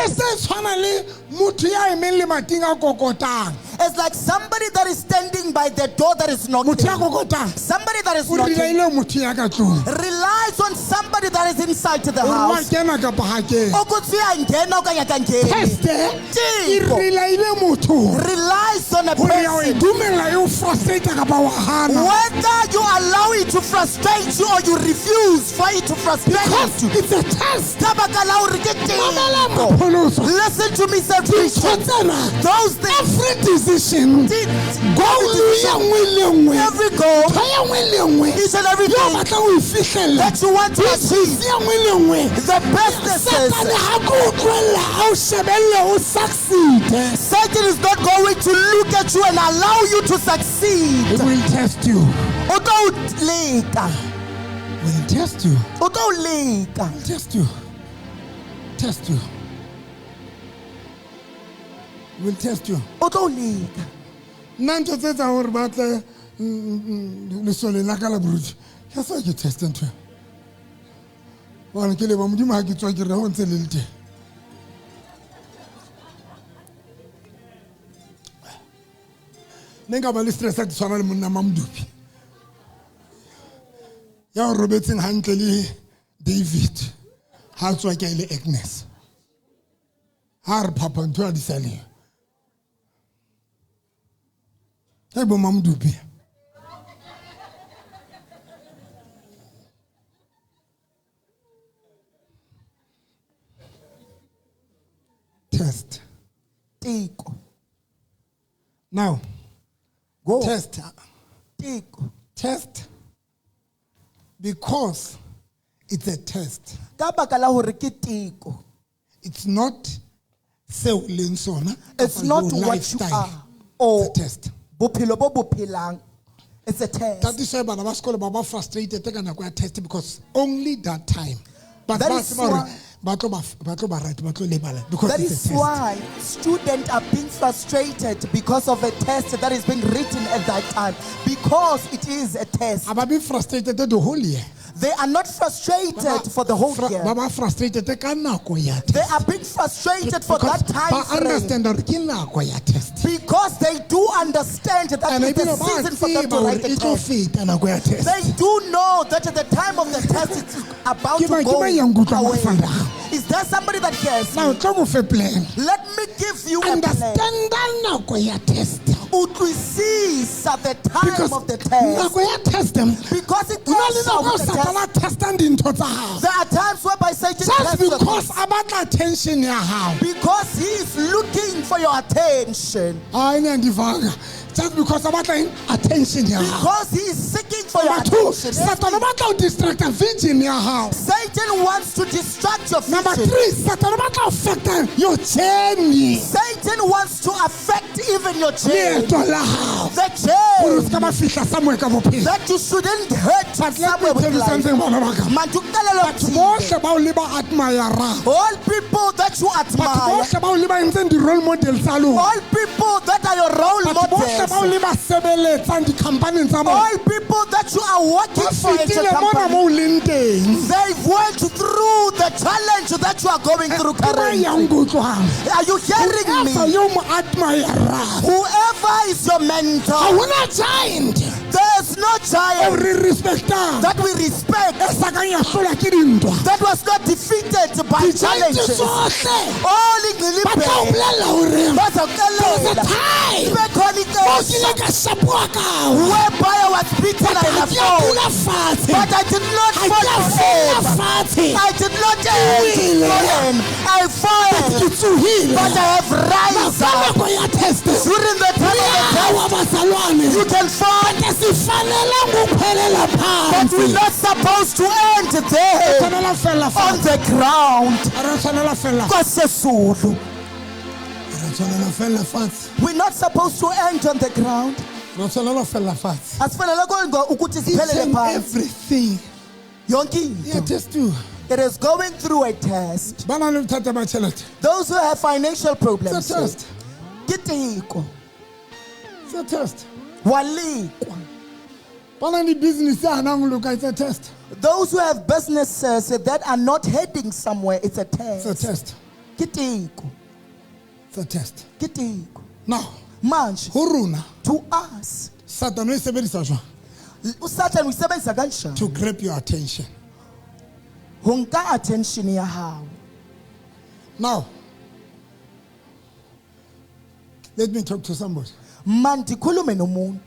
Test e tshwana le motho ya emeng lemating a kokotang. It's like somebody that is standing by the door that is Motho knocking. ya kokotang Somebody that is o knocking relaile motho ya ka tlung. relies on somebody that is inside the Hore wa house. kena kapa ha kena. Ukuthi uyangena okanye akangeni. Test e Tiko relaile motho relies on a hore ya o e person. dumella e o frustrate kapa wa hana. Whether you allow it to frustrate you or you refuse for it to frustrate Because you. it's a test. Ka baka la hore ke Mamela teko. mopholoso. Listen to me, Dintho Christian. tsena, Those things, every decision, goal ye nngwe le nngwe, every goal, ntho ye nngwe le nngwe each and yo everything batlang ho e fihlella, that you want to achieve, business ye nngwe le nngwe, the businesses, Satane ha ke o tlohella ha o shebelle o succeed. Satan is not going to look at you and allow you to succeed. It will test you. O tlo o leka. Will test you. O tlo o leka. Will test you. Test you. Will test you. O tlo o leka. Nna ntho tse etsang hore ba tle lesoleng la ka la boruti, ke sa ke teste ntho eo. Hobane ke leba Modimo ha ke tswa ke re ho ntse le le teng. Ne nka ba le stress ha ke tshwana le monna Mamodupi ya o robetseng hantle le David ha tswa ke le Agnes. Ha re phapha ntho a di sa leyo. Hey, bo Mamodupi. Test. Teko. Now, Go. test. Teko. Test. Because it's a test. Ka baka la hore ke teko. It's not seo leng sona. It's kapa not your what you lifestyle. are or It's a test. bophelo bo bo phelang. It's a test. That is why bana ba sekolo ba ba frustrated ka nako ya test because only that time. But That ba is tseba hore why- ba tlo ba right, ba tlo lebala because That it's a is test. why students are being frustrated because of a test that is being written at that time. Because it is a test. Ha ba be frustrated the whole year. They are not frustrated for the whole year. Ba ba frustrated ka nako ya They test. are being frustrated for Because that time ba frame. understand hore ke nako ya test. Because they do understand that And it's the ebile ba season for them tseba to hore write e the tlo test. feta nako ya test. They do know that at the time of the test it's about Ke to ba- ke go ba yang kutlwa away. mafaraga. Is there somebody that hears Now me? tlo mo fe plan. Let me give you a plan. Understand nako ya test. Utlwisisa the time Because of the test. nako ya test Because it ho na le tells nako you eo the test. Satana a testang dintho tsa hao. There are times whereby Satan Just tests your because things. a batla attention ya hao. Because he is looking for your attention. Hayi niyandivanga. Just because a batla eng? Attention ya hao. Because he is seeking for your Number two, attention. Satan o batla ho distracta vision ya hao. Satan wants to distract your Number vision. three, Satan o batla ho affecta your journey. Satan wants to affect even your journey. Leeto la hao. The Hore o journey ska ba fihla somewhere ka bophelo. that you shouldn't hurt But let me somewhere tell with you life. something, bana ba ka. Mantukelelo Batho thile. bohle bao le ba admirang, All people that you batho admire, bohle bao le ba entseng di-role model tsa lona, all people that are your role batho bohle bao models, le ba sebeletsang di-company-ing tsa bona, all people that you are working ba for at your fetile mona company, moo leng teng. they've went through the challenge that you are going through Ke ba currently. yang ko utlwang. Are you hearing Whoever me? yo mo admirang, Whoever is your ha mentor, hona giant there's no eo giant re respectang that we respect e sa kang ya hlolwa ke dintwa. that was not defeated by Di-giant challenges. tsohle All ba tla o ingilibhe bolella hore there was a bazokuxelela time bekhona moo ke ixesha ile ka shapuwa ka wa. whereby I was beaten But and ha I ke a fall. dula fatshe. But I did not Ha fall ke a fella forever. fatshe. I did not end Wele. fallen. I But fell, ke tsohile. but I have rise Ka up. nako ya test. During the time of the test, Awa bazalwane. you can fall, Asifanelanga ukuphelela but we're phansi. not supposed to end there Tshwanela ho fella on fatshe. the ground. Ha re tshwanela ho fella. Kwasesulu. Ha re tshwanela ho fella fatshe. We're not supposed to end on the ground. Re tshwanela ho fella fatshe. Asifanele ukuthi Each siphelele and phansi. everything. Yonke Yeah, into. test you. It is going through a test. Ba nang le bothata ba tjhelete. Those who have financial problems, It's a test. ke teko. It's a test. Walikwa. Ba nang le business e hanang ho loka, it's a test. Those who have businesses that are not heading somewhere, it's a It's a test. test. Ke teko. It's a test. Ke teko. Now, Manje, ho rona, to us, Satan o e sebedisa jwang? uSatan uyisebenzisa kanjani? To grab your attention. Ho nka attention ya hao. Now, let me talk to somebody. Mandikhulume nomuntu.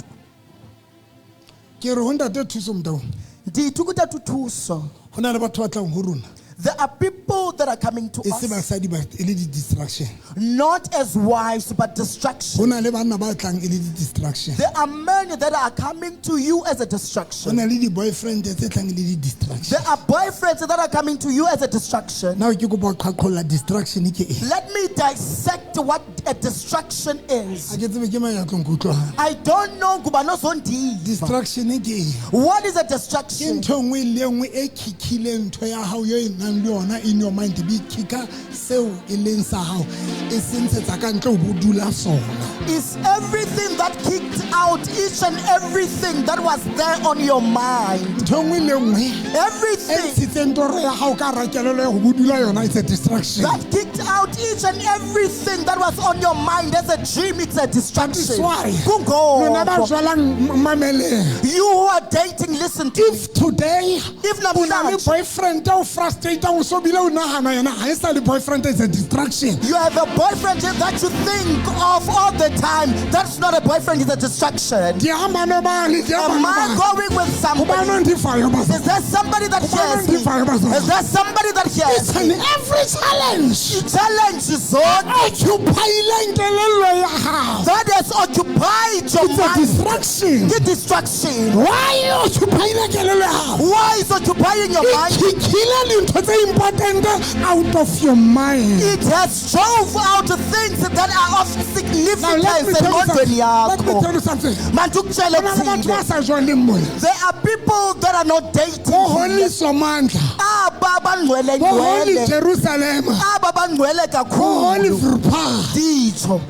Ke re ho ntate Thuso Motaung. Ndithi kutata uThuso. Ho na le batho ba tlang ho rona. There are people that are coming to E se us, basadi but e le di-distraction. not as wives but distraction. Ho na le banna ba tlang e le di-distraction. There are men that are coming to you as a Ho distraction. na le di-boyfriend tse tlang e le di-distraction. There are boyfriends that are coming to you as a distraction. Now ke kopa ho qhaqholla distraction ke eng. Let me dissect what a distraction is. Ha ke tsebe ke mang ya tlo nkutlwang. I don't know ngubani ozondiva. Distraction ke eng? What is a Ke distraction? ntho e nngwe le e nngwe e kikileng ntho ya hao eo e nang le yona in your mind, be kika seo e leng sa hao, e se ntshetsa ka ntle ho bo dula sona. Is everything that kicked out each and everything that was there on your mind. Ntho e nngwe le nngwe e Everything ntshitseng toro ya hao ka hara kelello ya ho bo dula yona, it's a distraction. that kicked out each and everything that was on your mind as a dream, it's a That is distraction. why lona ba Kungoko. jwalang mameleng. You who are dating, listen to me. If today If o na le namhlanje boyfriend o frustrate o so bile o nahana yena ha e sa le boyfriend, it's a distraction. you have a boyfriend that you think of all the time, that's not a boyfriend, it's a distraction. Di amano bane, di Am amano I bane. going with Hobane somebody? o ndivayo bazalwane. Is there somebody that hears me? Hobane o ndivayo Is there somebody that hears It's me? an every challenge Challenge zonke occupyileng kelello ya hao. that has occupied your It's a mind. distraction. Ke distraction. Why occupyile kelello ya hao? Why is occupying your E mind? kickile dintho tse important out of your mind. It has drove out things that are of Now let me significance tell you engqondweni something. Let me yakho. tell you something. Mandikutshele Ho na le batho ba kuthile. sa jwaleng mona. There are people that are not dating. Bo Holy Somandla, Aba bangcwele bo Holy ngcwele. Jerusalem, Aba bangcwele bo Holy kakhulu. Verpa. Nditsho.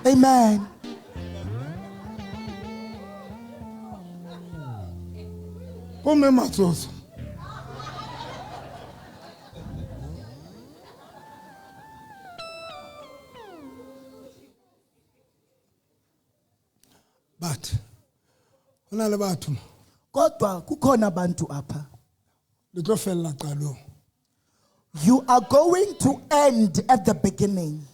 Amen. Bo mme Matsotso. But ho na le batho mo, Kodwa kukhona abantu apha. le tlo fella qalong. You are going to end at the beginning.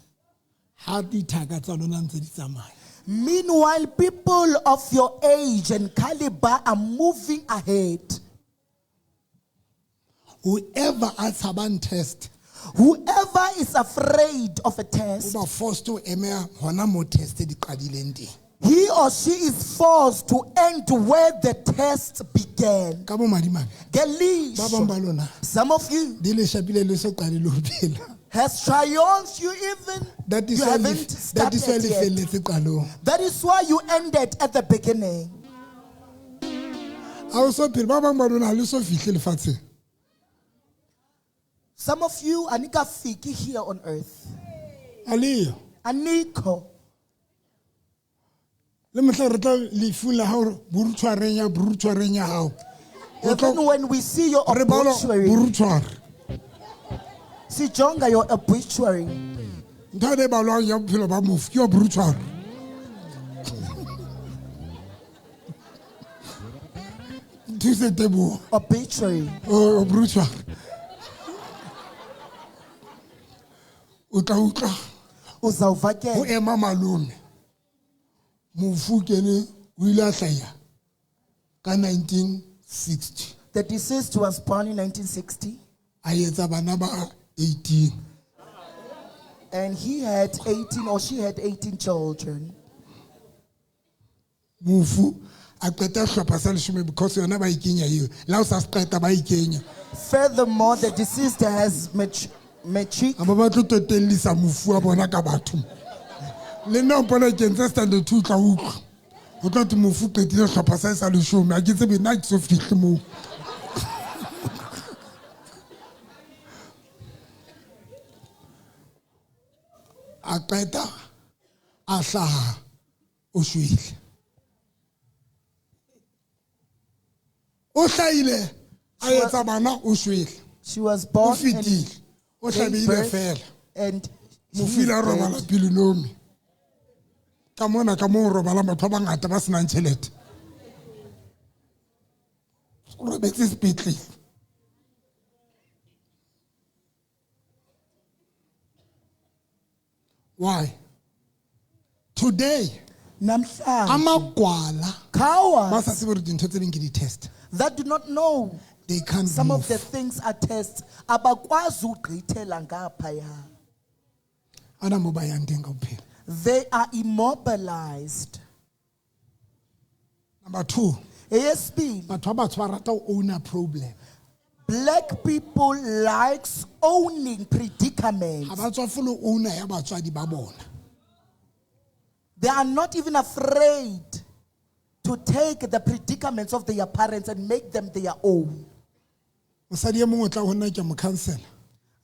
Ha dithaka tsa lona ntse di tsamaya. Meanwhile, people of your age and caliber are moving ahead. Whoever a tshabang test, Whoever is afraid of a o test, ba forced to emea hona mo test di qadileng teng. he or she is forced to end where the test began. Ka bomadimabe, ba bang Ngelishwa, ba lona some of you di le shapile le so qale le ho phela. has triumphed. You even That is you why haven't that is why started le yet. felletse qalong. That is why you ended at the beginning. Ha o so phele, ba bang ba lona ha le so fihle lefatsheng. Some of you anikafiki here on earth. A leyo. Anikho. Le mohla re tla lefung la hao borutshwareng ya borutshwareng ya hao. O tlo- Even when we see your re bala obituary, borutshware. sijonga your obituary. Ntho e balwang ya bophelo ba mofu ke ya borutshware. Nthuse Teboho. Obituary. O borutshware. O tla utlwa ho Uzawuvakela. ema malome. Mofu kene o ile a hlaya ka 1960. The deceased was born in 1960 A etsa bana ba 18. and he had 18 or she had 18 children. Mofu a qeta sehlopha sa leshome because yona ba e kenya eo. Le ha o sa se qeta ba e kenya. Furthermore, the deceased has matric. Ha ba batle ho totellisa mofu wa bona ka batho. Le nna o mpona ke entse standard two o tla utlwa. Ho tla thwe mofu o qetile sehlopha sa hae sa leshome. Ha ke tsebe nna ha ke so fihle moo. A qeta a hlaha o shwele. O hlahile a etsa bana o shwele. She was O born and fetile. O gave hlabehile birth fela. and she Mofu is ile a robala dead. pele nomi. Ka mona ka moo ho robalang batho ba bangata ba senang tjhelete. O robetse sepetlele. Why? Today, Namhlanje, amagwala ba cowards sa tsebe hore dintho tse ding ke di-test. that do not know They can't some of move. the things are tests abakwazi ugqithela ngaphaya. Ana moo ba yang teng ka bophelo. They are immobilized. Number two, Eyesibili, batho ba batsho ba rata ho own a problem. black people likes owning predicaments. Ha ba tswafe le ho owner ya batswadi ba bona. They are not even afraid to take the predicaments of their parents and make them their own. Mosadi e mong o tla ho nna ke mo counsel.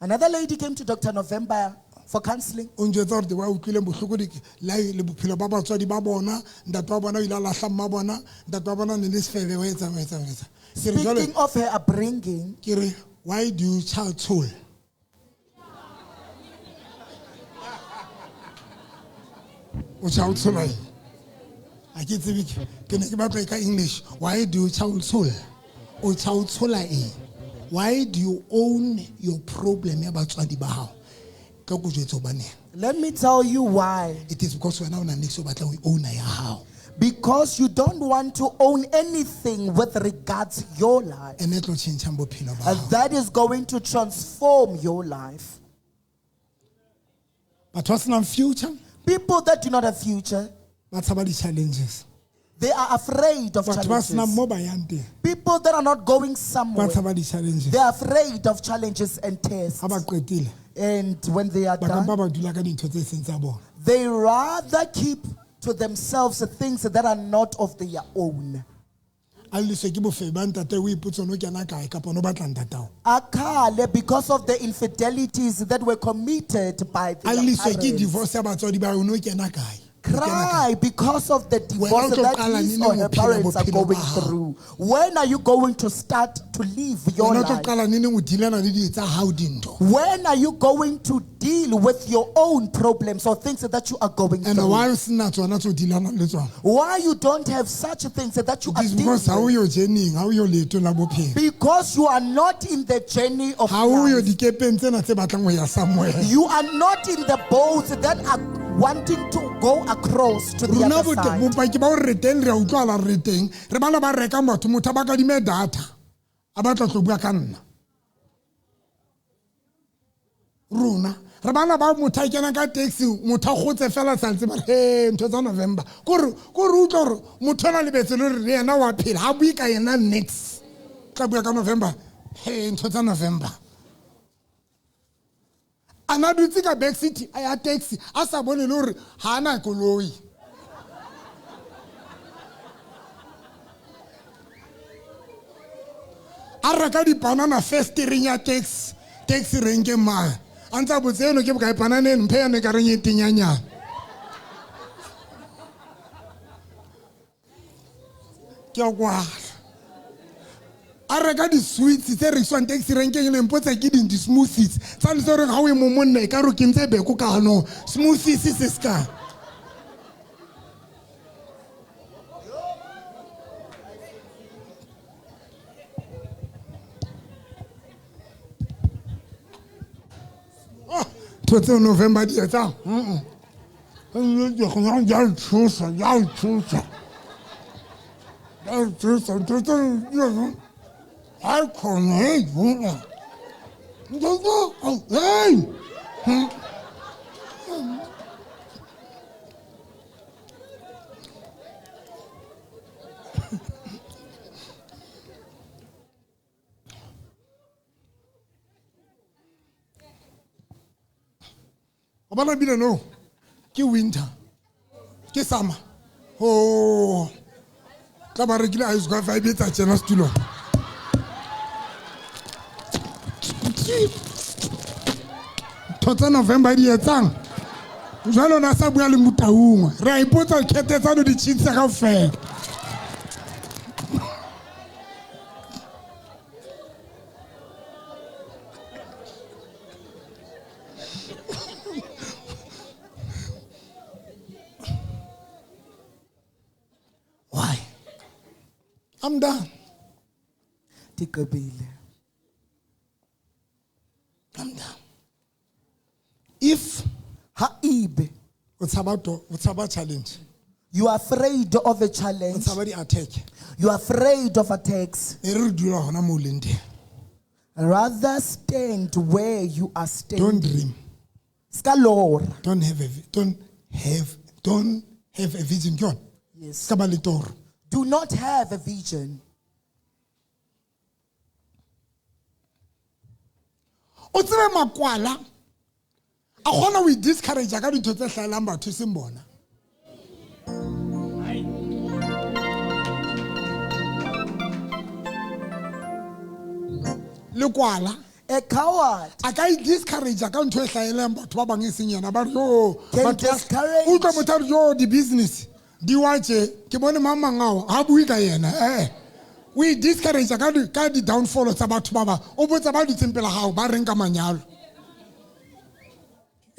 Another lady came to Dr. November for counseling. O njwetsa hore ba utlwileng bohloko le bophelo ba batswadi ba bona, ntate wa bona o ile a lahla mma bona, ntate wa bona ne le sefebe, wa etsa, wa etsa, wa etsa. Ke re jwale, Speaking of her upbringing, ke re, why do you child toll? O child tshola eng? Ha ke tsebe ke ne ke batla e ka English. Why do you child toll? O child tshola eng? Why do you own your problem ya batswadi ba hao? Ka ko jwetse hobaneng. let me tell you why. It is because wena o na le seo o batlang ho e owner ya hao. Because you don't want to own anything with regards your life. Ene e tlo tjhentjhang bophelo ba And hao. that is going to transform your life. Batho ba senang future People that do not have future, ba tshaba di-challenges. they are afraid of Batho ba senang challenges. mo ba yang teng People that are not going ba somewhere, tshaba di-challenges. they are afraid of challenges and tests. Ha ba qetile And when they are ba kampa done, ba dula ka dintho tse seng tsa bona. they rather keep to themselves the things that are not of their own. A lliswe ke bofebe ba ntate o ipotse o no kena kae kapa o no batla ntatao. Akale, because of the infidelities that were committed by A their lliswe ke parents. divorce ya batswadi ba hae, o no kena kae? O kena kae? Cry because of the Wena o divorce tlo that qala his neneng or ho her phela parents are bophelo ba going hao? through. When are you going to start to live your Wena o tlo life? qala neneng o dealana le di tsa hao dintho? When are you going to deal with your own problems or things that you are going And through? why o sena tsona tse o dealanang le tsona? Why you don't have such things that you It are is dealing because ha o with? yo journey-ing, ha o yo leetong la bophelo. Because you are not in the journey of Ha o yo life. dikepeng tsena tse batlang ho ya somewhere. You are not in the boats that are wanting to go across to the Rona other side. bopaki ba hore re teng, re a utlwahala re teng. Re bana ba rekang batho, motho a ba kadime data, a batla tlo bua ka nna. Rona re bana ba motho a kenang ka taxi, motho a kgotse fela sa ntse ba re, "Hey, ntho tsa November." Ke hore utlwa hore motho ona lebetse le hore le yena wa phela, ha bue ka yena niks. Tla bua ka November. Hey, ntho tsa November. A na dutse ka back seat a ya taxi, a sa bone le hore ha ana koloi. A reka dipanana festereng ya taxi, taxi renkeng mane. A ntse a botse eno ke bokae panana eno, mphe yone e ka reng e tenyanyana. Ke a kwala. A reka di-sweets tse rekisiwang taxi renkeng le mpotsa ke ding di-smoothies. Tsa ntse re ha o e mo monna e ka re o kentse beko ka hanong. Smoothies se se ka. Oh, ntho tseo November di etsang. Di a ntshosa, di a ntshosa. Di a ntshosa, ntho tseo di etsang. Ha e khona, hey, bona. Ntho tseo, hey. Wa bona ebile no, ke winter, ke summer. Oh, tla ba rekile ice coffee, a e betsa tjena setulong. Ntho tsa November di etsang? Jwale o na sa bua le Motaung. Re a ipotsa dikete tsa no di tjhentjha kaofela. I'm done. Ndigqibile. I'm done. If Haibe, o tshaba challenge, you are afraid of a o challenge. tshaba di-attack, You are afraid of attacks. e re re dula hona moo o leng teng. Rather stand where you are Don't standing. dream. Skalora. Don't have a vision. Ke yona? Yes. Ska ba le toro. Do not have a vision. O tsebe makwala a kgona ho i-discourage ka dintho tse hlahelang batho e seng bona. Lekwala A coward a ka i-discourage ka ntho e hlahelang batho ba bang e seng yena, ba re yo Can batho ba- discourage. utlwa motho a re yo di-business di wa tje, ke bone mang mang ao ha bue ka yena, eh o i-discourage ka di-downfall tsa batho ba bang, o botsa ba dutseng pela gago ba reng ka manyalo.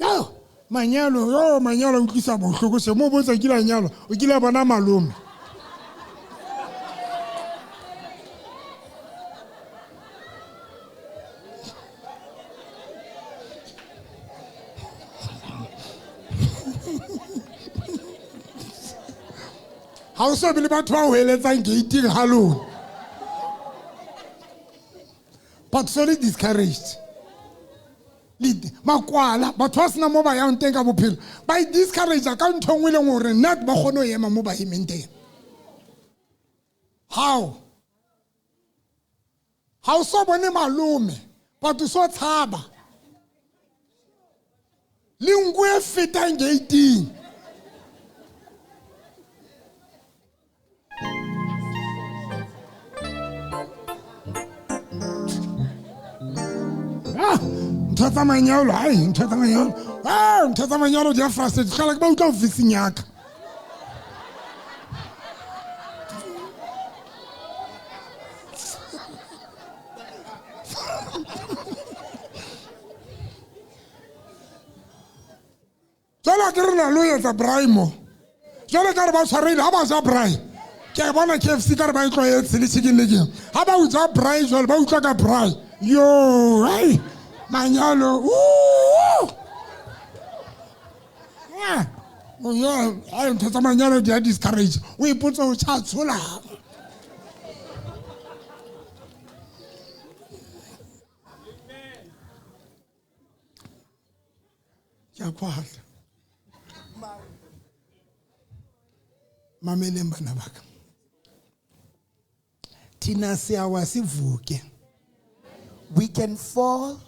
Yo manyalo, yo manyalo a utlwisa bohloko se mo botsa kile a nyalwa, o kile a bona malome. Ha o so be le batho ba o heletsang gate-ing ha lona. But so le discouraged. Le makwala, batho ba sena mo ba yang teng ka bophelo, ba i-discourage ka ntho e nngwe e leng hore nna ba kgone ho ema mo ba emeng teng. How? Ha o so bone malome, but o so tshaba. Le nku e fetang gate-ing. Ntho tsa manyalo, ai, ntho tsa manyalo. Ah, ntho tsa manyalo di a frustrate. Tlhola ke ba utlwa ofising ya ka. Jwale ha ke re na lo etsa braai mo. Jwale ka re ba tshwareile ha ba ja braai. Ke a bona KFC ka re ba e tlwaetse le Chicken Licken. Ha ba utlwa braai jwale, ba utlwa ka braai. Yo, ai. Manyalo, ooh. Yeah. Oh, yeah. Ai, ntho tsa manyalo di a discourage. O ipotsa o tjha tshola. Ke a kwala. Mameleng bana ba ka. Thina siyawa sivuke. We can fall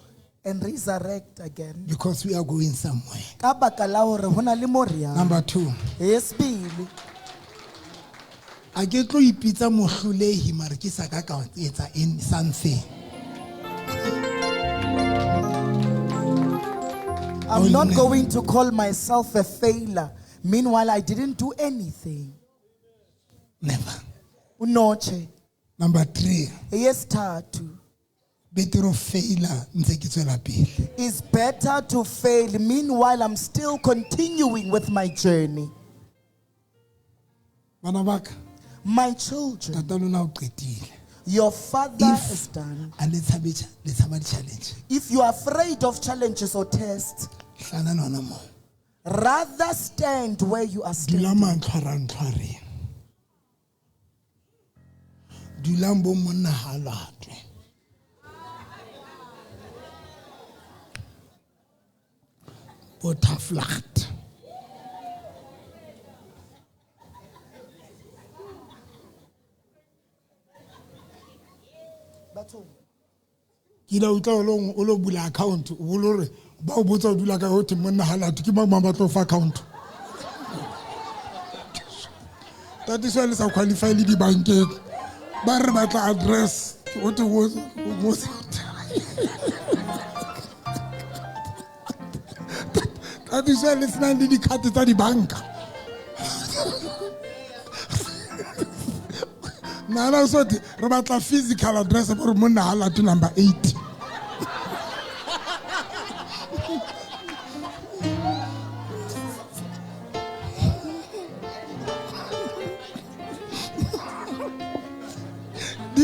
and resurrect again. Because we are going somewhere. Ka baka la hore ho na le mo re yang. Number 2. Yesibili. A ke tlo ipitsa mohlolehi mare ke sa ka ka etsa in something. I'm not going to call myself a failure. Meanwhile, I didn't do anything. Never. Unoche. Number 3. Yesithathu. Better failure ntse ke tswela pele. It's better to fail. Meanwhile, I'm still continuing with my journey. Bana ba ka, My children, tata lona o qetile. your father If is done. a le tshabe le tshaba di-challenge. If you are afraid of challenges or tests, Hlala lona mo. rather stand where you are Dula standing. mantlhwarantlhwareng. Dulang bo monna ha latwe. Bo tough luck. Ke ile utlwa o lo bula account, o bo lo re ba o botsa o dula kae, ho thwe monna ha latwe, ke mang mang ba tlo fa account. Tatiso le sa qualify le dibankeng. Ba re batla address, o thwe o Tatiso le sena le di-card tsa dibanka. Nana so re batla physical address gore monna ha latwe number 8.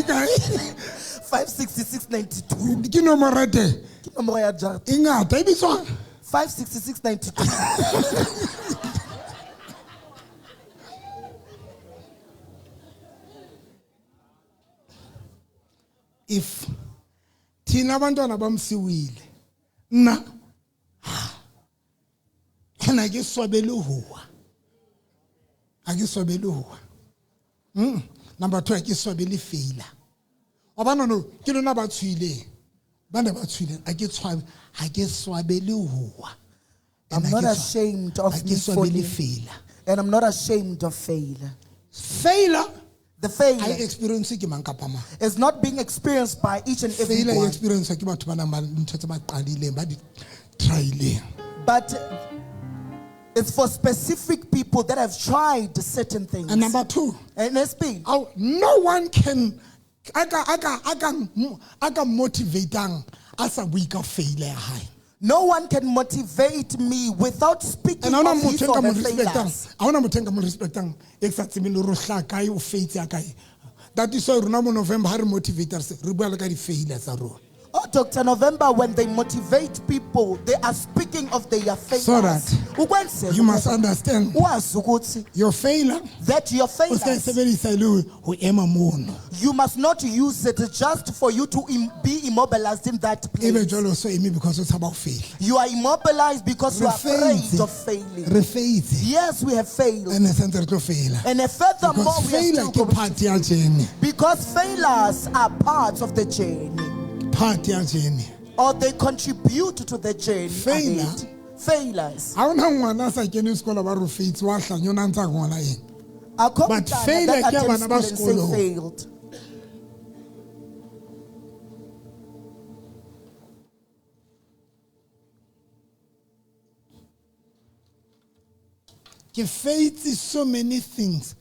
Bokae? 566.92. Ke nomoro ya teng. Ke nomoro ya jarata. E ngata e bitswang? 566.92. If thina abantwana bamsiwile nna and ke swabele ho wa. Ha ke swabele ho wa. Number 2, ha ke swabele failure. Wa bona no, ke lona ba tshwileng. Ba ne ba tshwileng. Ha ke tshwabe, ha ke swabele ho wa. I'm And not ha ke ashamed of ha ke me swabele falling. failure. And I'm not ashamed of failure. Failure The ha failure e experience ke mang kapa mang. is not being experienced by each and every Failure e one. experience ke batho ba nang ba ntho tse ba qadileng, ba di try-ileng. But it's for specific people that have tried certain things. And number 2, And SP, no one can aka motivatang a sa bue ka failure ya hae. No one can motivate me without speaking And ha hona of his motho e or nka mo her respectang. failures. Ha hona motho e nka mo respectang e ke sa tsebeng le hore o hlaha kae, o faitse ya kae. That is why rona mo November ha re motivators, re bua le ka di-failure tsa rona. Oh, Dr. November, when they motivate people, they are speaking of their failures. So that Ukwenzela you must ukuba understand wazi ukuthi your failure, that your o ska e failures, sebedisa e le ho ema mono. you must not use it just for you to be immobilized in that Ebe place. jwale o so eme because o tshaba ho fail. You are immobilized because you Re are afraid failed. of failing. Re failed. Yes, we have failed. And sentse re tlo faila. And furthermore, Because we are failure still ke going to part ya journey. Because failures are parts of the journey. Part ya journey. Or they contribute to the journey. Failure. ahead. Failures. Ha hona ngwana a sa keneng sekolo ba re o failed, wa hlanya, o na ntsa ngola eng? Akho But mntana failure that ke ya attends bana ba school and say sekolong. failed. Ke failed so many things.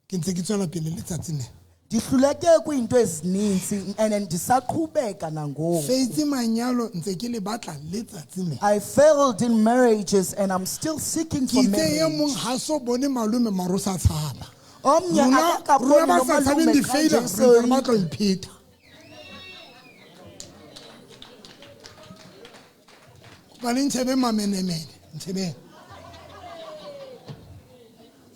Ke ntse ke tswela pele letsatsi lena. Ndihluleke kwiinto ezininzi and ndisaqhubeka nangoku. Failed manyalo ntse ke le batla letsatsi lena. I failed in marriages and I'm still seeking Ke for itse e marriage. mong ha so bone malome mare o sa tshaba. Omnye Rona akakaboni ba sa tshabeng nomalume di-failure, xa re ntse re nje batla ho ipheta. Kopa le ntshebe mamenemene, ntshebeng.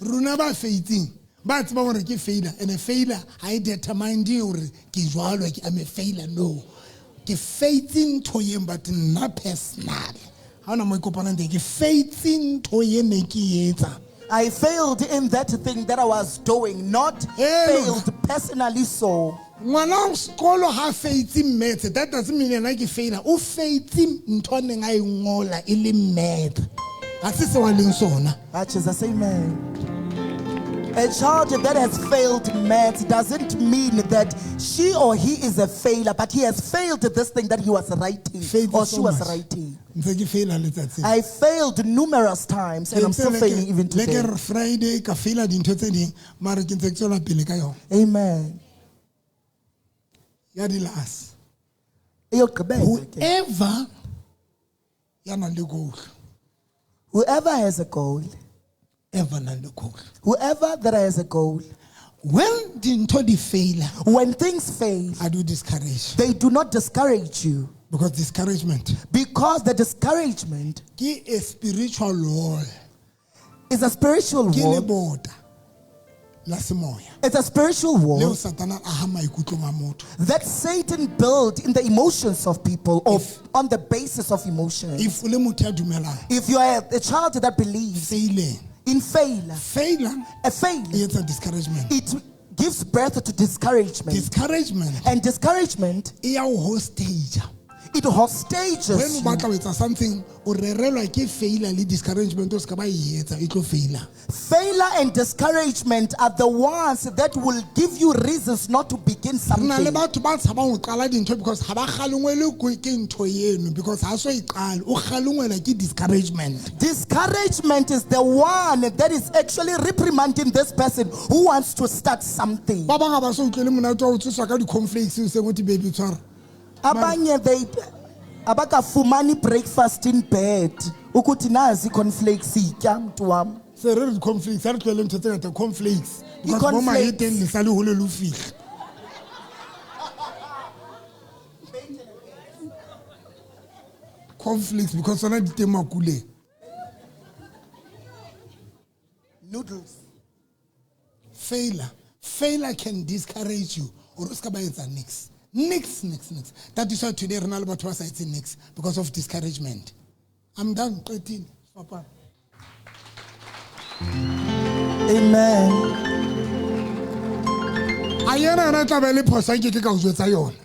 Rona ba faitseng, ba tseba hore ke failure, and a failure ha e determine hore ke jwalo, ke I'm a failure, no. Ke faitse ntho eng, but nna personal. Ha hona mo e kopanang teng, ke faitse ntho e ne ke e etsa. I failed in that thing that I was doing, not Hey, failed personally so. Ngwana wa sekolo ha faitse maths, that doesn't mean yena ke failure. O faitse ntho a neng a e ngola e le math. Ha se seo a leng sona. Ah, Jesus, amen. A child that has failed maths doesn't mean that she or he is a failure, but he has failed this thing that he was writing Failed or so she was much. writing. Ntse ke faila letsatsing. I failed numerous times and I'm still failing even Le ke today. re Friday ka faila dintho tse ding, mara ke ntse ke tswela pele ka yona. Amen. Ya di last. Eyokugqibela ke. Whoever ya nang le goal, Whoever has a goal, ever nang le goal. whoever that has a goal, When dintho di faila, when things fail, I do discourage. they do not discourage you. Because discouragement Because the discouragement ke a spiritual wall. is a spiritual Ke war. lebota la semoya. It's a spiritual Leo war Satana a ha maikutlong a motho. that Satan built in the emotions of people or on the basis of emotions. If o le motho ya dumelang, If you are a child that believes failing. in failure, Failure a e failure, etsa discouragement. it gives birth to discouragement. Discouragement And discouragement, e ya o hostage. it hostages When o you. batla ho etsa something, o rerelwa ke failure le discouragement, o ska ba e etsa, e tlo faila. Failure and discouragement are the ones that will give you reasons not to begin Re na le something. batho ba tshabang ho qala dintho because ha ba kgalengwele ke ntho eno, because ha so e qale, o kgalengwela ke discouragement. Discouragement is the one that is actually reprimanding this person who wants to start something. Ba bang ha ba so utlwele monate wa ho tsoswa ka di-cornflakes hoseng ho thwe, baby tshwara. Abanye they abakafumani breakfast in bed ukuthi nazi cornflakes itya mntu wam. Se re re di-cornflakes, ha re tlohele ntho tse ngata, cornflakes. Because bo Di-cornflakes. maheteng le sa le hole le ho fihla. Cornflakes because tsona di teng makuleng. Noodles. Failure. Failure can discourage you. Or o ska ba etsa nix. Nix, nix, nix. That is why today re na le batho ba sa etseng nix because of discouragement. I'm done. Qetile. Papa. Amen. A yena yona tla ba le phoso nke ke ka o jwetsa yona.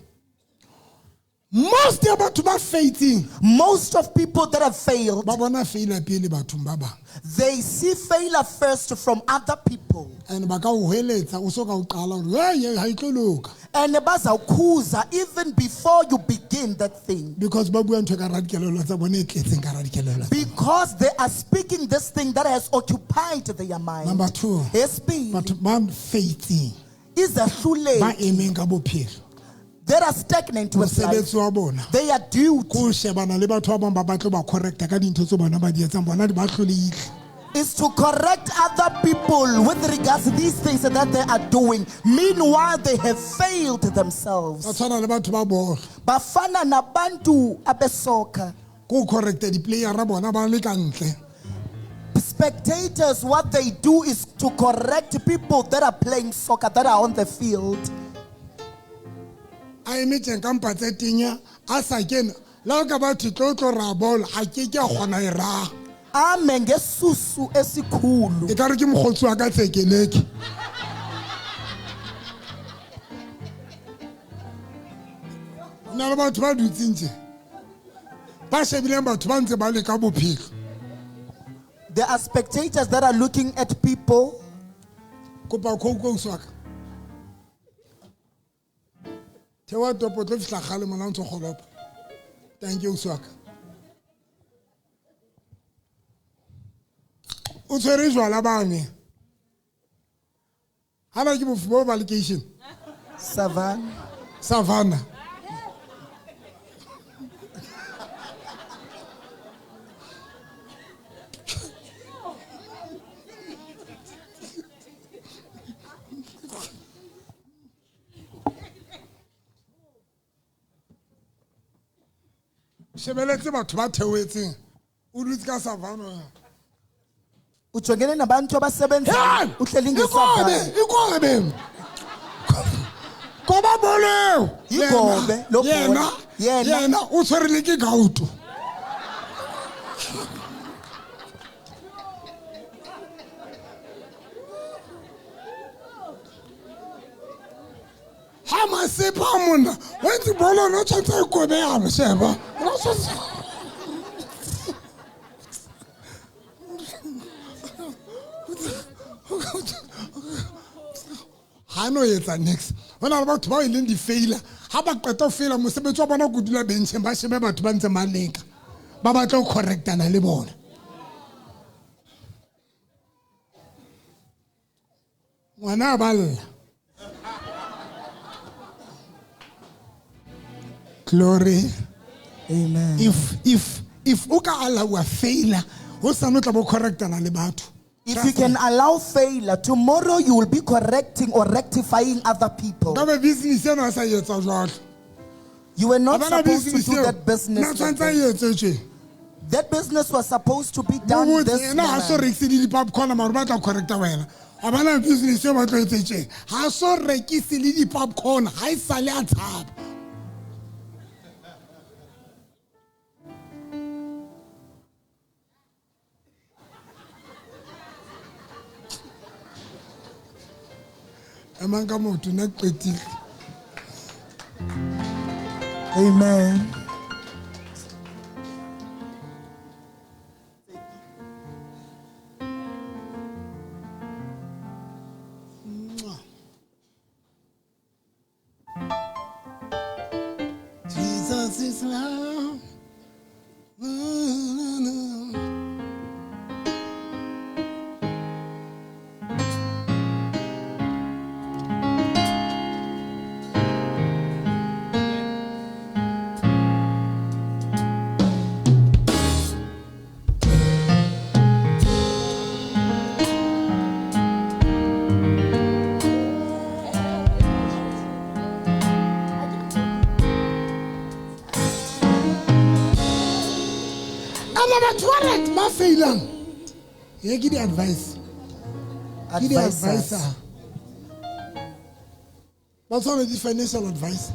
Most ya batho ba faithing Most of people that have failed, ba bona failure pele bathong ba bang. they see failure first from other people. And ba ka o hweletsa o so ka o qala hore hey ha e tlo loka. And bazawukhuza even before you begin that thing. Because ba bua ntho e ka hara dikelello tsa bona e tletseng ka hara dikelello tsa bona. Because they are speaking this thing that has occupied their mind. Number two, Yesibili, batho ba faithing ba izehluleki emeng ka bophelo. that are stagnant with life. Mosebetsi wa bona They are due ke ho shebana le batho ba bang ba batle ba correcta ka dintho tseo bona ba di etsang bona di ba hlolehile. is to correct other people with regards to these things that they are doing. Meanwhile, they have failed Ba themselves. tshwana le batho ba bolo. Bafana nabantu abesoka. Ke ho correcta di-playera bona ba le ka ntle. Spectators, what they do is to correct people that are playing soccer, that are on the field. A eme teng ka mpa tse tenya a sa kene le ha o ka batho tlo tlo raha bolo a ke ke a kgona e raha. Ame ngesusu esikhulu. E ka re ke mokgotsi wa ka tsekeleke. Ho na le batho ba dutseng tje ba shebileng batho ba ntse ba leka bophelo. There are spectators that are looking at people. Kopa coke ausi wa ka. Theoha topo o tlo fihla kgale mona o ntso kgolopa. Thank you ausi wa ka. O tshwere jwala bane. Hana ke bofu bo ba lekeishene. Savannah. Savannah. Shebeletse batho ba theohetseng. O dutse ka Savannah. Ujongene nabantu abasebenzayo Hey! uhleli Ikobe, ngesavana. ikobe. Koba bolo eo. Ikobe, lo Yena, bolo. Yena. yena o tshwere le ke gauto. Ha masepa monna, wa itse bolo no tshwanetse a ikobe yalo, sheba. O tshwanetse- Ha no etsa next. Ho na le batho bao e leng di-failure. Ha ba qeta ho faila, mosebetsi wa bona ke ho dula bencheng ba shebe batho ba ntseng ba leka. Ba batla ho correctana le bona. Ngwana a balla. Glory. Amen. If o ka allow failure, ho sane o tla bo correctana le batho. If you can allow failure, tomorrow you will be correcting or rectifying other people. Ka be business ena a sa etsa jwalo. You were not Ha bana supposed to business do eo. that business. Nna like tshwanetse a that. etse tje. That business was supposed to be done Bobotse, this ena ha so manner. rekise le di-popcorn mare o batla ho correcta wena. Ha bana business eo ba tlo etse tje. Ha so rekise le di-popcorn, ha e sale a tshaba. Emang ka maoto, nna ke qetile. Amen. Jesus is love. Na, na, na. Ana batho ba right ba failang. Ye ke di-advice. Ke Advisors. di-advisor. Ba tshwana le di-financial advice.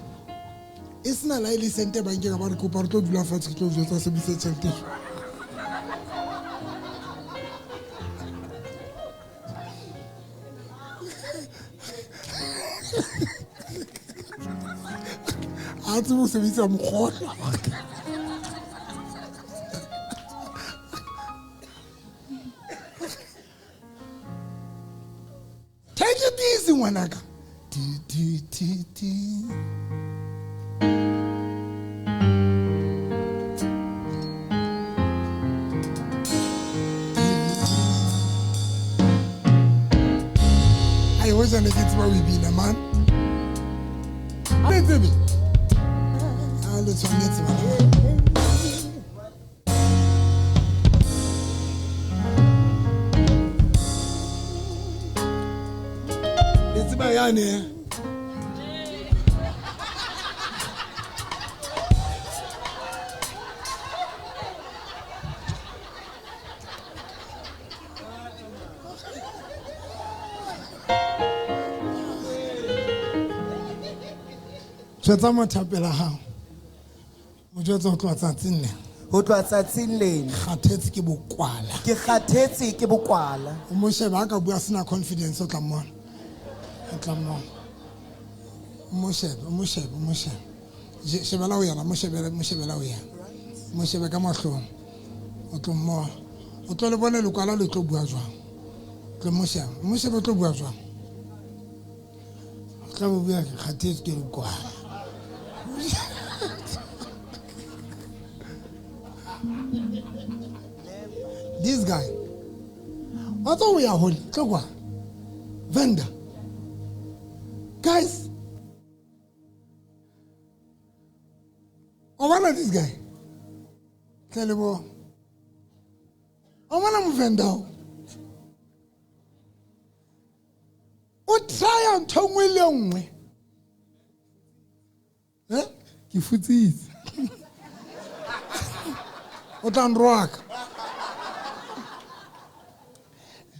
E sena la e le sente bankeng ba re kopa re tlo dula fatshe ke tlo jwetsa sebedisa tjhelete jwang. Ha tsebe ho sebedisa mokgotla. Take it easy ngwanaka. Ti ti ti ti. Ai hoja ne ke tseba ho e bina man. Ha le tsebe. Ha le tshwanetse bana ba. Le tseba yane eh? Jwetsa motho a pela hao. Mo jwetsa ho tloha tsatsing lena. Ho tloha tsatsing lena. Kgathetse ke bokwala. Ke kgathetse ke bokwala. O mo shebe ha ka bua sena confidence o tla mmona. O tla mmona. O mo shebe, o mo shebe, o mo shebe. Shebela ho yena, mo shebele, mo shebela ho yena. Mo shebe ka mahlong. O tlo mmona. O tlo le bone lekwala le tlo bua jwang. Tlo mo shebe, mo shebe o tlo bua jwang. O tla bua ke kgathetse ke bokwala. This guy. Wa tswa ho ya hole, tlo kwa. Vendor. Guys. O bona this guy. Tle le bo. O bona movenda o. O try ntho nngwe le nngwe. Eh? Ke futsitse. O tla nroaka.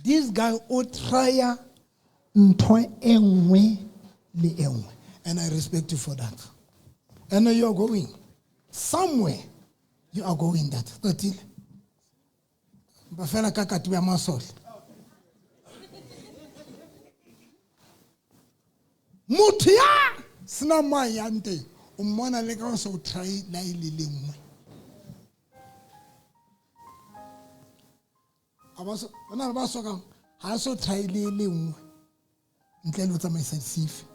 This guy o try ntho e nngwe le e nngwe. And I respect you for that. And you are going somewhere. You are going that. Qetile. Ba fela ka katiba ya masole. Motho ya sena mo a yang teng, o mmona le ka o so try la e le le nngwe. A ba so, hona le ba sokang, ha so try le le nngwe. Ntle le ho tsamaisa disifi.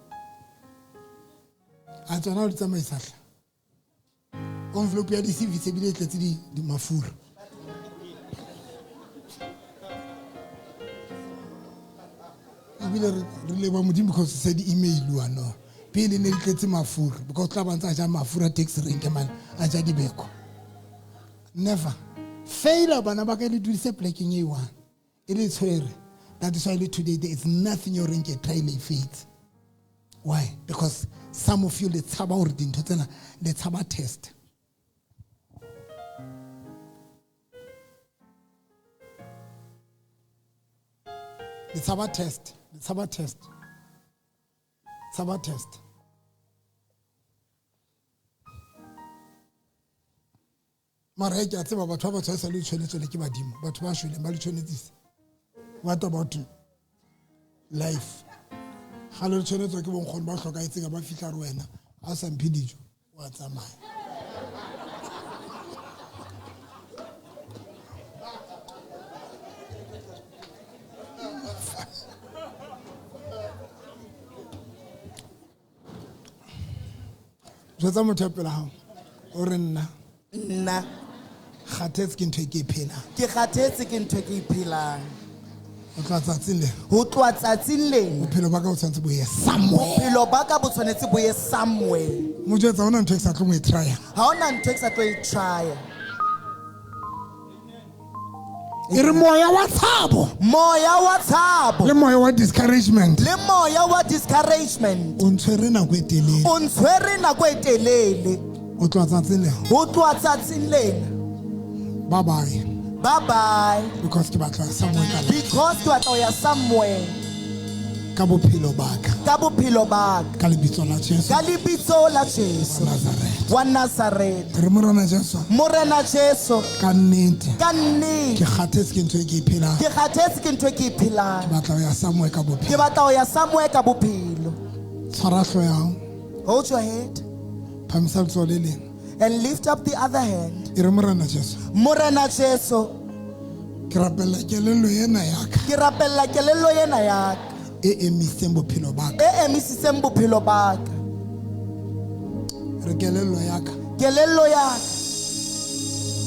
A tsona ho di tsamaisa hla. Envelope ya disifi se bile e tletse di mafura. Ebile re leboha Modimo because se di email-uwa no. Pele ne di tletse mafura because tla ba ntse a ja mafura taxi rank man, a ja dibeko. Never. Failure bana ba ka le dudise plekeng e one. E le tshwere. That is why today there is nothing you rank a try le faith. Why? Because some of you le tshaba hore dintho tsena le tshaba test. Le tshaba test. Le tshaba test. Tshaba test. Mara e ke a tseba batho ba ba tshwaetsa le tshwanetse le ke badimo. Batho ba shweleng ba le tshwanetsise. What about life? Ga le tshwanetswe ke bonkgono ba hlokahetseng ba fihla re wena ha o sa mphe dijo wa tsamaya. Jwetsa motho ya pela hao o re nna. Nna. Kgathetse ke ntho e ke e phelang. Ke kgathetse ke ntho e ke e phelang. Ho tloha tsatsing lena. Ho tloha tsatsing lena. Bophelo ba ka bo tshwanetse bo ye somewhere. Bophelo ba ka bo tshwanetse bo ye somewhere. Mo jwetsa ha hona ntho e ke sa tlong ho e try-a. Ha hona ntho e ke sa tlo e try-a. E re moya wa tshabo. Moya wa tshabo. Le moya wa discouragement. Le moya wa discouragement. O ntshwere nako e telele. O ntshwere nako e telele. Ho tloha tsatsing lena. Ho tloha tsatsing lena. Bye bye. Bye bye. Because ke batla somewhere ka life. Because ke batla ho ya somewhere. Ka bophelo ba ka. Ka bophelo ba ka. Ka lebitso la Jesu. Ka lebitso la Jesu. Nazareth. Wa Nazareth. Re Morena Jesu. Morena Jesu. Ka nnete. Ka nnete. Ke kgathetse ke ntho e ke e phelang. Ke kgathetse ke ntho e ke e phelang. Ke batla ho ya somewhere ka bophelo. Ke batla ho ya somewhere ka bophelo. Tshwara hlooho ya hao. Hold your head. Phamisa letsoho le leng. And lift up the other hand. E re Morena Jesu. Morena Jesu. Ke rapella kelello ena ya ka. Ke rapella kelello ena ya ka. E emisitseng bophelo ba ka. E emisitseng bophelo ba ka. Re kelello ya ka. Kelello ya ka.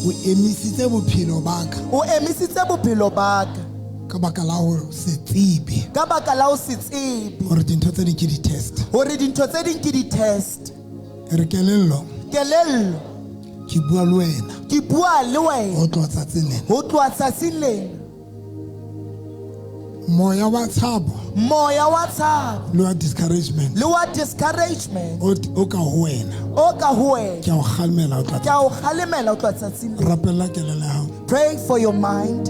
O emisitse bophelo ba ka. O emisitse bophelo ba ka. Ka baka la ho se tsebe. Ka baka la ho se tsebe. Hore dintho tse ding ke di-test. Hore dintho tse ding ke di-test. Re kelello. Kelello. Ke bua le wena. Ke bua le wena. Ho tloha tsatsing lena. Ho tloha tsatsing lena. Moya wa tshabo. Moya wa tshabo. Le wa discouragement. Le wa discouragement. O ka ho wena. O ka ho wena. Ke a o kgalemela ho tloha Ke a o kgalemela ho tloha tsatsing lena. Rapella kelello ya hao. Praying for your mind.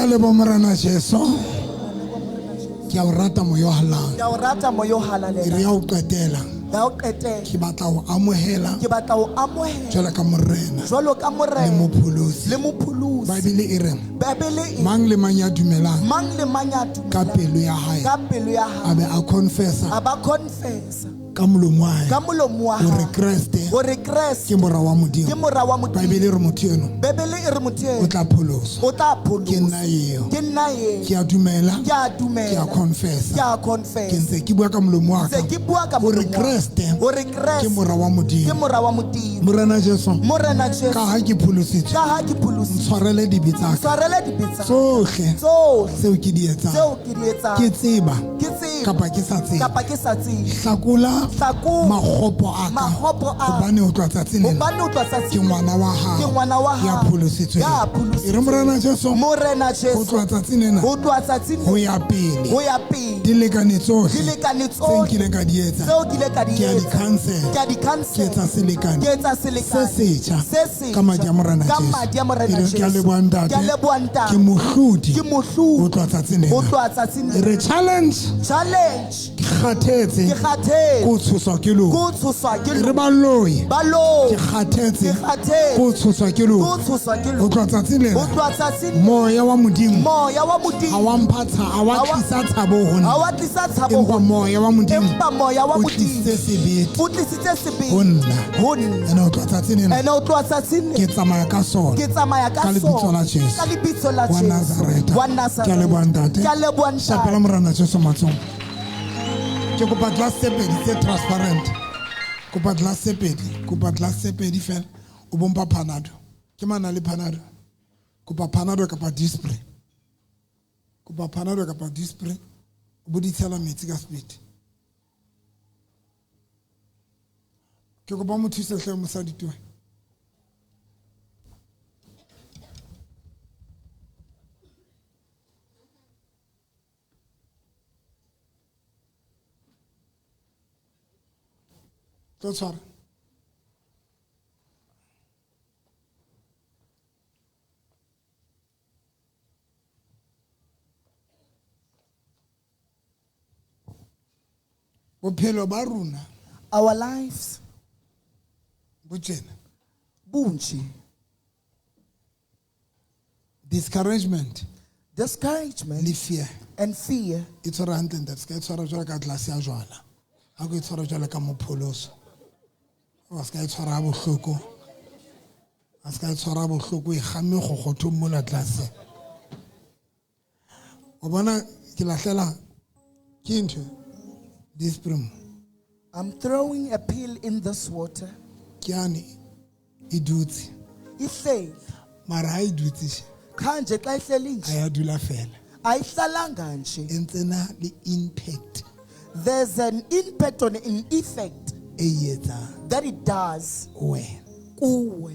Lebo Morena Jesu. Ke a o rata moya o halalelang. Ke a o rata moya o halalelang. Re a o qetela. Re a o qetela. Ke batla ho amohela. Ke batla ho amohela. Jwalo ka Morena. Jwalo ka Morena. Le Mopholosi. Le Mopholosi. Bibele e re. Bibele e. Mang le mang ya dumelang. Mang le mang ya dumelang. Ka pelo ya hae. Ka pelo ya hae. A be a confessa. A ba confessa. Ka molomo wa hae. Ka molomo wa hae. Hore Kreste. Hore Kreste. Ke mora wa Modimo. Ke mora wa Modimo. Bibele e re motho eno. Bibele e re motho eno. O tla pholoswa. O tla pholoswa. Ke nna eo. Ke nna eo. Ke a dumela. Ke a dumela. Ke a confessa. Ke a confessa. Ke ntse ke bua ka molomo wa ka. Ntse ke bua ka molomo wa ka. Hore Kreste. Hore Kreste. Ke mora wa Modimo. Ke mora wa Modimo. Morena Jesu. Morena Jesu. Ka ha ke pholositswe. Ka ha ke pholositswe. Ntshwarele dibe tsa ka. Ntshwarele dibe tsa ka. Tsohle. Tsohle. Tseo ke di etsang. Tseo ke di etsang. Ke tseba. Ke tseba. tseba kapa ke sa tsebe. Kapa ke sa tsebe. Hlakola Hlakola makgopo a ka. Makgopo a ka. Hobane ho tloha tsatsing lena, Hobane ho tloha tsatsing ke ngwana wa hao Ke ngwana wa ya hao. pholositsweng. Ya pholositsweng. E re Morena Jesu, Morena ho Jesu, tloha tsatsing lena, ho tloha tsatsing ho ya pele, ho ya pele, dilekane tsohle dilekane tse tsohle nkileng ka di etsa, tseo ke ile ka di ke a di etsa, cancel. ke a di Ke cancel. etsa selekane Ke etsa selekane se setjha se setjha ka madi a Morena ka Jesu. madi a Morena E re, ke a Jesu. leboha Ntate. Ke a leboha Ntate. Ke mohlodi Ke mohlodi ho tloha tsatsing lena. ho tloha tsatsing E re challenge, Challenge. ke kgathetse, Ke kgathetse. ke ho tshoswa ke Ke lona. ho tshoswa ke E re lona. baloi, Baloi. ke kgathetse, Ke kgathetse. ke ho tshoswa ke Ke ho lona. tshoswa ke Ho lona. tloha tsatsing Ho lena, tloha tsatsing lena, moya wa Modimo moya wa Modimo ha wa mpha ha wa Ha wa- tlisa tshabo ho ha nna. wa tlisa tshabo Empa ho nna. moya wa Modimo Empa moya wa o Modimo tlisitse sebete o tlisitse sebete ho nna. ho nna. Ene ho tloha tsatsing lena, Ene ho tloha tsatsing ke lena, tsamaya ka sona. ke tsamaya ka Ka lebitso sona. la Jesu. Ka lebitso la Wa Jesu. Nazareta. Wa Ke a Nazareta. leboha Ntate. Ke a leboha Ntate. Shapela Morena Jesu matsoho. Ke kopa glass tse pedi tse transparent. Kopa glass tse pedi, kopa glass tse pedi fela. O bo mpha Panado. Ke mang a nang le Panado? Kopa Panado kapa Disprin. Kopa Panado kapa Disprin. O bo di tshela metsi ka speed. Ke kopa o mo thuse hle mosadi towe. Tlo tshwara. Bophelo ba rona Our lives bo tjena. bunje. Discouragement Discouragement le fear and fear e tshwara hantle ntate, se ka e tshwara jwalo ka glass ya jwala. Ha ko e tshwara jwalo ka mopholoso. Wa se ka e tshwara ha bohloko. A se ka e tshwara ha bohloko, e kgamme kgokgothong mola glass. O bona ke lahlela ke ntho Disprin. I'm throwing a pill in this water. Ke yane e dutse. Ihleli. Mara ha e dutse she, Cha nje xa ihleli ha nje. ya dula fela. Ayihlalanga nje. E ntse na le impact There's an impact on an effect e e etsang that it does ho wena. kuwe.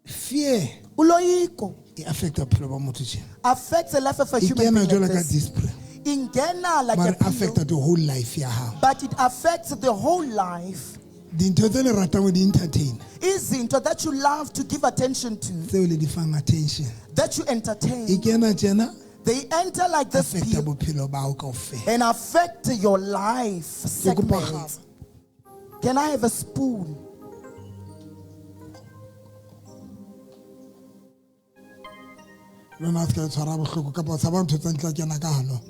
Fear Uloyiko e affecta bophelo ba motho tjena. affects the life of a E human kena being jwalo like ka this. Disprin. Ingena like Mara a e affecta pill, the whole life ya hao. but it affects the whole life. Dintho tse le ratang ho di entertain, Izinto that you love to give attention to, tseo le di fang attention. that you E entertain, kena tjena, they enter like this affecta pill bophelo ba hao kaofela. and affect your life Ke kopa segment. kgaba. Can I have a spoon? Lona a se ka e tshwara bohloko kapa o tshaba ntho tsa ntla kena ka hanong.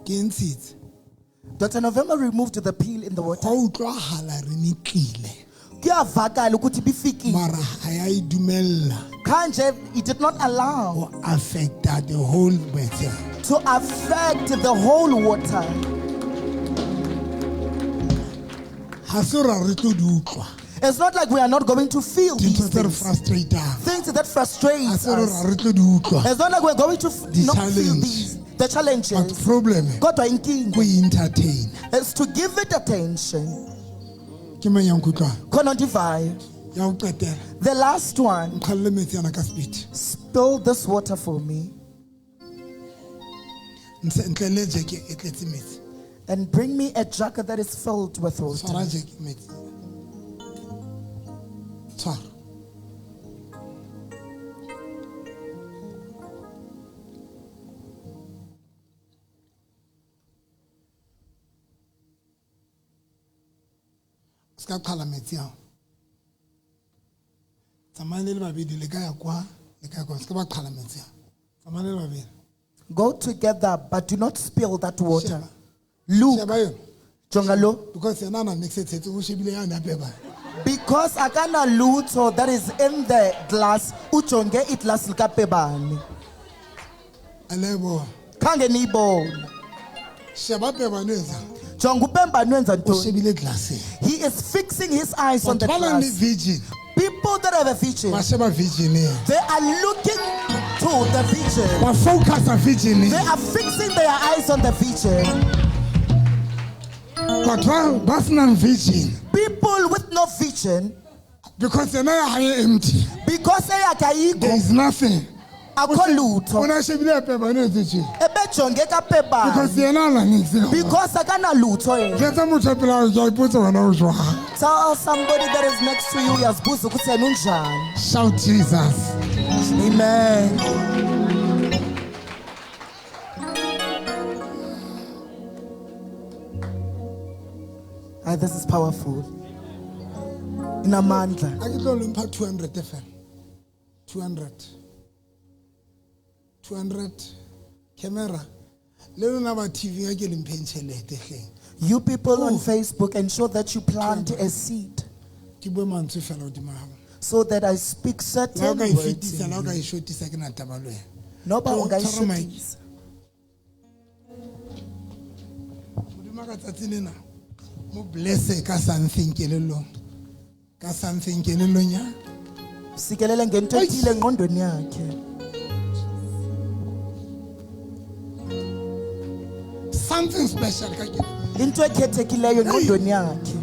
Ke e ntshitse. Dr. November removed the pill in the water. Hwa utlwahala re ne tlile. Kuyavakala ukuthi bifikile. Mara ha ya e dumella Kanje, it did not allow ho affecta the whole metsi. to affect the whole water. Ha se hore ha re tlo di utlwa. It's not like we are not going to feel Dintho these tse re things. frustrate-ang. Things that frustrate Ha se hore us. ha re tlo di utlwa. It's not like we're going to The not feel challenge. these, the challenges. But problem Kodwa ko inkinga e entertain. is to give it attention. Ke mang ya nkutlwang? Khona ndivayo. Ya ho qetela. The last one, Nqhalle metsi ana ka speed. spill this water for me Ntle le jeke e tletse metsi. and bring me a jug that is filled with water. Tshwara jeke metsi. Tshwara. O ska qhala metsi ao. Tsamayang le le babedi, le ka ya kwa, le ka ya kwa. Se ka ba qhala metsi ao. Tsamayang le le babedi. Go together, but do not spill that water. Sheba. Look, Sheba yona. Jongalo, Because yena a na niks e tshetse, o shebile yane ya peba. because akana lutho that is in the glass, ujonge iglass likapebani. A le e bona. Khange niyibone. Sheba pebane e etsang. Jonga upembani wenza O ntoni? shebile glasseng. He is fixing his eyes on the Batho ba nang le glass. vision People that have a vision, ba sheba visioneng. they are looking to the vision. Ba focusa visioneng. They are fixing their eyes on the vision. Batho ba senang vision People with no vision, because yena ya hae empty. because eyakhe There ayikho, is nothing. akho lutho. O na shebile pebane e tse tje. Ebejonge kapebani Because yena a na niks. because akanalutho yena. Jwetsa motho pela hao, ke a ipotsa wena o jwang. Tell somebody that is next to you uyazibuza ukuthi yena unjani. Shout Jesus. Amen. Ah, this is powerful. Inamandla. A ke tlo le mpha 200 fela. 200. 200 camera. Le lona ba TV a ke le mpheng tjhelete hleng. You people on Oh. Facebook, ensure that you plant a seed Ke bue mantswe fela hodima hao. so that I speak Le ha o certain ka e words. fetisa, le ha o ka e shotisa ke na taba le wena. Noba Tlo, tshwara mic. ungayishotisa. Modimo ka tsatsi lena mo blesse ka something kelellong. Ka something kelellong ya. Sikelele ngento Eish. ethile engqondweni yakhe. Something special ka kelellong. Into ekhethekileyo engqondweni yakhe.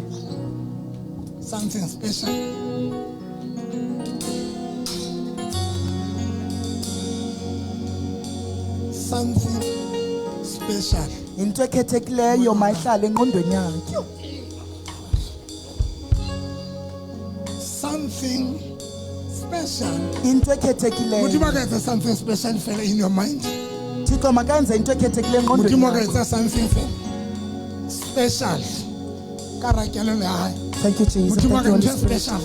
Something special. Something special. Into ekhethekileyo mayihlale engqondweni yakhe. Something special. Into ekhethekileyo. Modimo a ka etsa something special fela in your mind. Thixo makayenze into ekhethekileyo engqondweni Modimo a ka yakho. etsa something fela special. Ka ra kelello ya hae. Thank you, Jesus. Modimo a Thank ka you, Holy ntho e Spirit. special.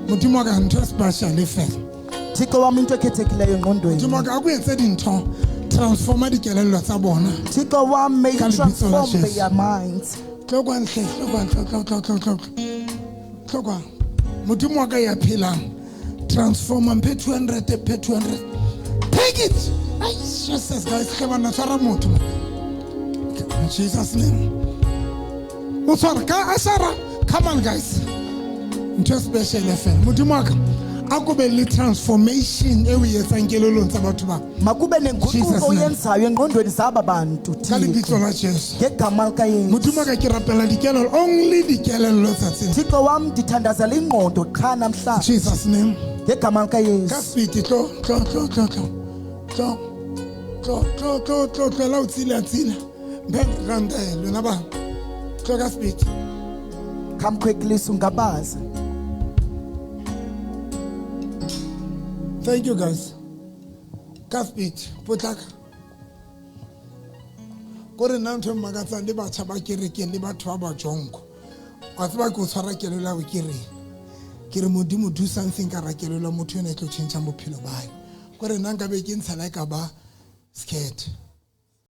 Modimo a ka ntho e special e fela. Thixo wam into ekhethekileyo engqondweni. Modimo a ka a ko etse dintho transforma dikelello tsa bona. Thixo wam, may Ka you lebitso la transform Jesu. their minds. Tlo kwano hle, tlo kwano, tlo, tlo, tlo, tlo, tlo, tlo. Tlo kwano. Modimo wa ka ya phelang. Transforma mphe 200, mphe 200. Take it. Ai, Jesus guys, hle banna tshwara motho. In Jesus name. O tshwara ka ashara. Come on guys. Ntho e special e fela. Modimo wa ka a ko be le transformation e o e etsang kelellong tsa batho ba. Makube Jesus nenguquko name. oyenzayo engqondweni zaba bantu Ka lebitso Thixo. la Jesu. Ngegama likaYesu. Modimo wa ka ke rapela dikelello, only dikelello tsatsing. Thixo wam ndithandazela ingqondo qha namhlanje. Jesus name. Ngegama Ka likaYesu. speed tlo tlo tlo tlo tlo tlo tlo tlo tlo tlo tlohela ho tsila tsila mphe ranta e lona ba tlo ka speed. Come quickly sungabaza. Thank you guys. Ka speed potlaka. Kore nna ntho e mmakatsang le batjha ba kerekeng le batho ba bajonko. Wa tseba ke o tshwara kelello ya hao ke reng? Ke re Modimo do something ka ra kelello ya motho ena e tlo tjhentjha bophelo ba hae. Kore nna nka be ke ntsha la e ka ba skirt.